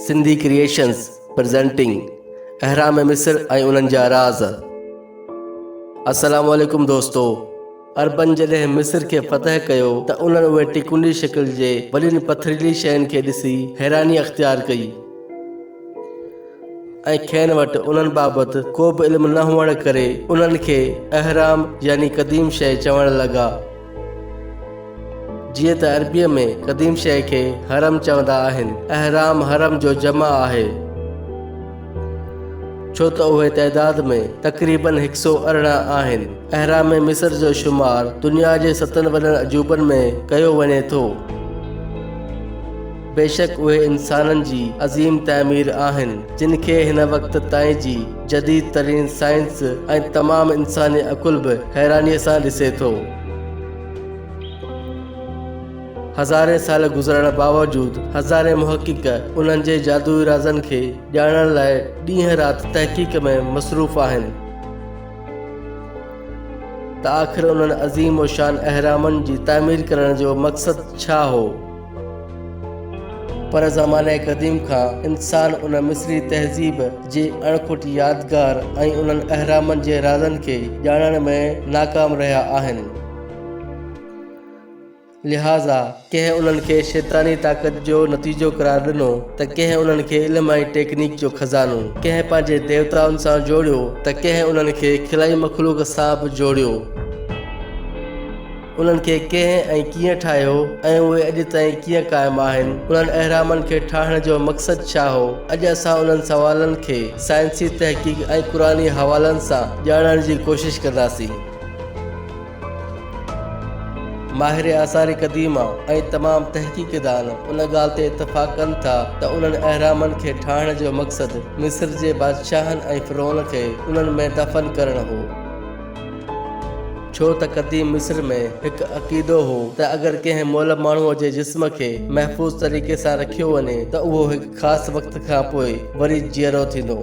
Sindhi creations presenting اهرام مصر ۽ انهن جا راز. السلام عليڪم دوستو. عربن جڏهن مصر کي فتح ڪيو ته انهن اهي ٽڪنڊي شڪل جي وڏين پٿريلي شين کي ڏسي حيراني اختيار ڪئي ۽ کين وٽ انهن بابت ڪو به علم نه هئڻ ڪري انهن کي اهرام يعني قديم شيء چوڻ لڳا. جيئن ته عربيء ۾ قديم شيء کي هرم چوندا آهن. اهرام هرم جو جمع آهي. ڇو ته اهي تعداد ۾ تقريباً هڪ سئو 18 آهن. اهرام مصر جو شمار دنيا جي ستن وڏن عجوبن ۾ ڪيو وڃي ٿو. بيشڪ اهي انسانن جي عظيم تعمير آهن، جن کي هن وقت تائين جي جديد ترين سائنس ۽ تمام انساني عقل به حيرانيء سان ڏسي ٿو. هزارين سال گذرڻ باوجود هزارين محقق انهن جي جادوئي رازن کي ڄاڻڻ لاء ڏينهن رات تحقيق ۾ مصروف آهن ته آخر انهن عظيم و شان اهرامن جي تعمير ڪرڻ جو مقصد ڇا هو؟ پر زمانه قديم کان انسان ان مصري تهذيب جي اڻکٽ يادگار ۽ انهن اهرامن جي رازن کي ڄاڻڻ ۾ ناڪام رهيا آهن. لهٰذا ڪنهن انهن کي شيطاني طاقت جو نتيجو قرار ڏنو ته ڪنهن انهن کي علم ۽ ٽيڪنيڪ جو خزانو، ڪنهن پنهنجي ديوتائن سان جوڙيو ته ڪنهن انهن کي خلائي مخلوق سان به جوڙيو. انهن کي ڪنهن ۽ ڪيئن ٺاهيو ۽ اهي اڄ تائين ڪيئن قائم آهن؟ انهن اهرامن کي ٺاهڻ جو مقصد ڇا هو؟ اڄ اسان انهن سوالن کي سائنسي تحقيق ۽ قرآني حوالن سان ڄاڻڻ جي ڪوشش ڪنداسين. ماهر آثار قديمه ۽ تمام تحقيقدان ان ڳالهه تي اتفاق ڪن ٿا ته انهن اهرامن کي ٺاهڻ جو مقصد مصر جي بادشاهن ۽ فرعون کي انهن ۾ دفن ڪرڻ هو. ڇو ته قديم مصر ۾ هڪ عقيدو هو ته اگر ڪنهن مئل ماڻهوء جي جسم کي محفوظ طريقي سان رکيو وڃي ته اهو هڪ خاص وقت کان پوء وري جيئرو ٿيندو.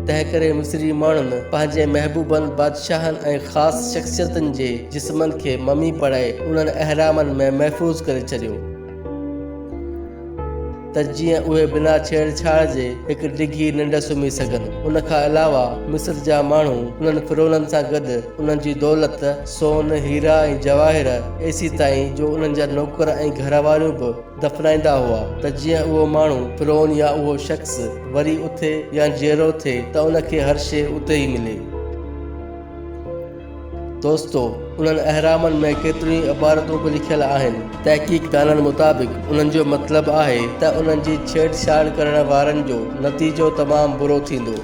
تنهنڪري مصري ماڻهن پنهنجي محبوبن، بادشاهن ۽ خاص شخصيتن جي جسمن کي ممي بڻائي انهن اهرامن ۾ محفوظ ڪري ڇڏيو ته جيئن اهي بنا ڇيڙ ڇاڙ جي هڪ ڊگهي ننڊ سمهي سگهن. ان کان علاوه مصر جا ماڻهو انهن فرعونن سان گڏ انهن جي دولت، سون، هيرا ۽ جواهر، ايسيتائين جو انهن جا نوڪر ۽ گهرواريون به دفنائيندا هئا ته جيئن اهو ماڻهو، فرعون يا اهو شخص، وري اٿي يا جيئرو ٿئي ته ان کي هر شيء اتي ئي ملي. دوستو! انهن اهرامن ۾ ڪيتريون ئي عبارتون به لکيل آهن. تحقيق دانن مطابق انهن جو مطلب آهي ته انهن جي ڇيڙ ڇاڙ ڪرڻ وارن جو نتيجو تمام برو ٿيندو.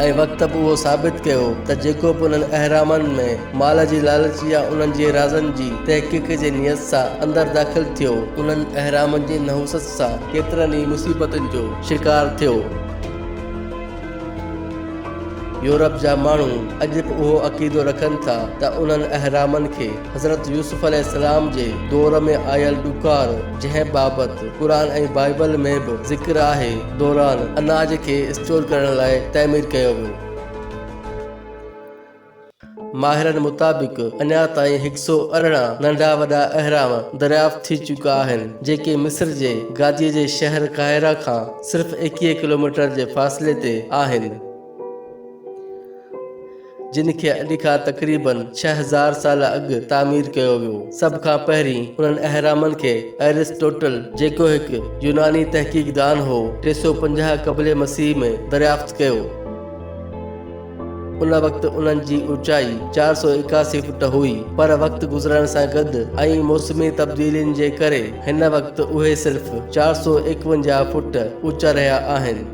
۽ وقت به اهو ثابت ڪيو ته جيڪو به انهن اهرامن ۾ مال جي لالچ يا انهن جي رازن جي تحقيق جي نيت سان اندر داخل ٿيو، انهن اهرامن جي نحوست سان ڪيترن ئي مصيبتن جو شڪار ٿيو. يورپ جا ماڻهو اڄ به اهو عقيدو رکن ٿا ته انهن اهرامن کي حضرت يوسف عليه السلام جي دور ۾ آيل ڏڪار، جنهن بابت قرآن ۽ بائيبل ۾ به ذڪر آهي، دوران اناج کي اسٽور ڪرڻ لاء تعمير ڪيو ويو. ماهرن مطابق اڃا تائين هڪ سئو 18 ننڍا وڏا اهرام دريافت ٿي چڪا آهن، جيڪي مصر جي گاديء جي شهر قاهره کان صرف 21 ڪلوميٽر جي فاصلي تي آهن. جن کي اڄ کان تقريباً 6000 سال اڳ تعمير ڪيو ويو. سڀ کان پهرين انهن اهرامن کي ائرسٽوٽل، جيڪو هڪ يوناني تحقيق دان هو، 350 قبل مسيح ۾ دريافت ڪيو. ان وقت انهن جي اوچائي 481 فٽ هئي، پر وقت گذرڻ سان گڏ ۽ موسمي تبديلين جي ڪري هن وقت اهي صرف 451 فٽ اوچا رهيا آهن.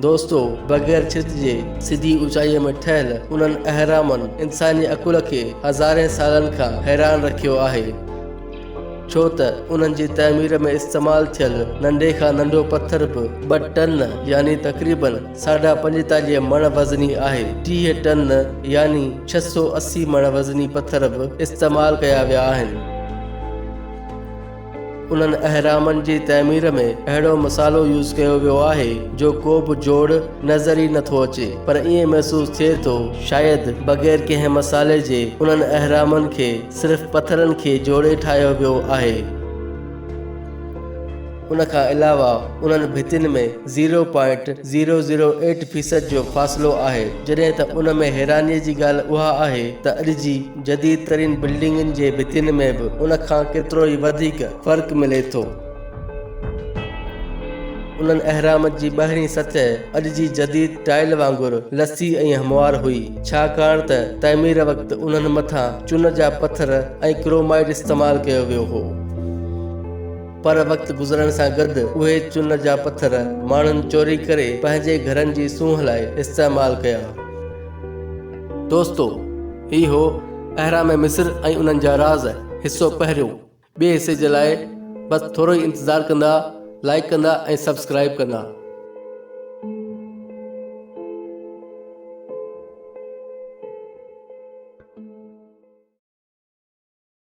دوستو! بغير ڇت جي سڌي اوچائيء ۾ ٺهيل انهن اهرامن انساني عقل کي هزارين سالن کان حيران رکيو آهي. ڇو ته انهن جي تعمير ۾ استعمال ٿيل ننڍي کان ننڍو پٿر به ٻه ٽن يعني تقريباً ساڍا 45 مڻ وزني آهي. 30 ٽن يعني 680 مڻ وزني پٿر به استعمال ڪيا ويا آهن. انهن اهرامن جي تعمير ۾ اهڙو مصالحو يوز ڪيو ويو آهي جو ڪو به جوڙ نظر ئي نٿو اچي پر ائين محسوس ٿئي ٿو شايد بغير ڪنهن مصالحي جي انهن اهرامن کي صرف پٿرن کي جوڙي ٺاهيو ويو آهي. ان کان علاوه انهن ڀتين ۾ zero point zero zero eight فيصد جو فاصلو آهي، جڏهن ته ان ۾ حيرانيء جي ڳالهه اها آهي ته اڄ جي جديد ترين بلڊنگن جي ڀتين ۾ به ان کان ڪيترو ئي وڌيڪ فرق ملي ٿو. انهن اهرامن جي ٻاهرين سطح اڄ جي جديد ٽائل وانگر لسي ۽ هموار هئي، ڇاڪاڻ ته تعمير وقت انهن مٿان چن جا پٿر ۽ ڪرومائيڊ استعمال ڪيو ويو هو. پر وقت گذرڻ سان گڏ اهي چن جا پٿر ماڻهن چوري ڪري پنهنجي گهرن جي سونهن لاء استعمال ڪيا. دوستو! هي هو اهرام مصر ۽ انهن جا راز، حصو پهريون. ٻئي حصي جي لاء بس ٿورو ئي انتظار ڪندا، لائيڪ ڪندا ۽ سبسڪرائيب ڪندا.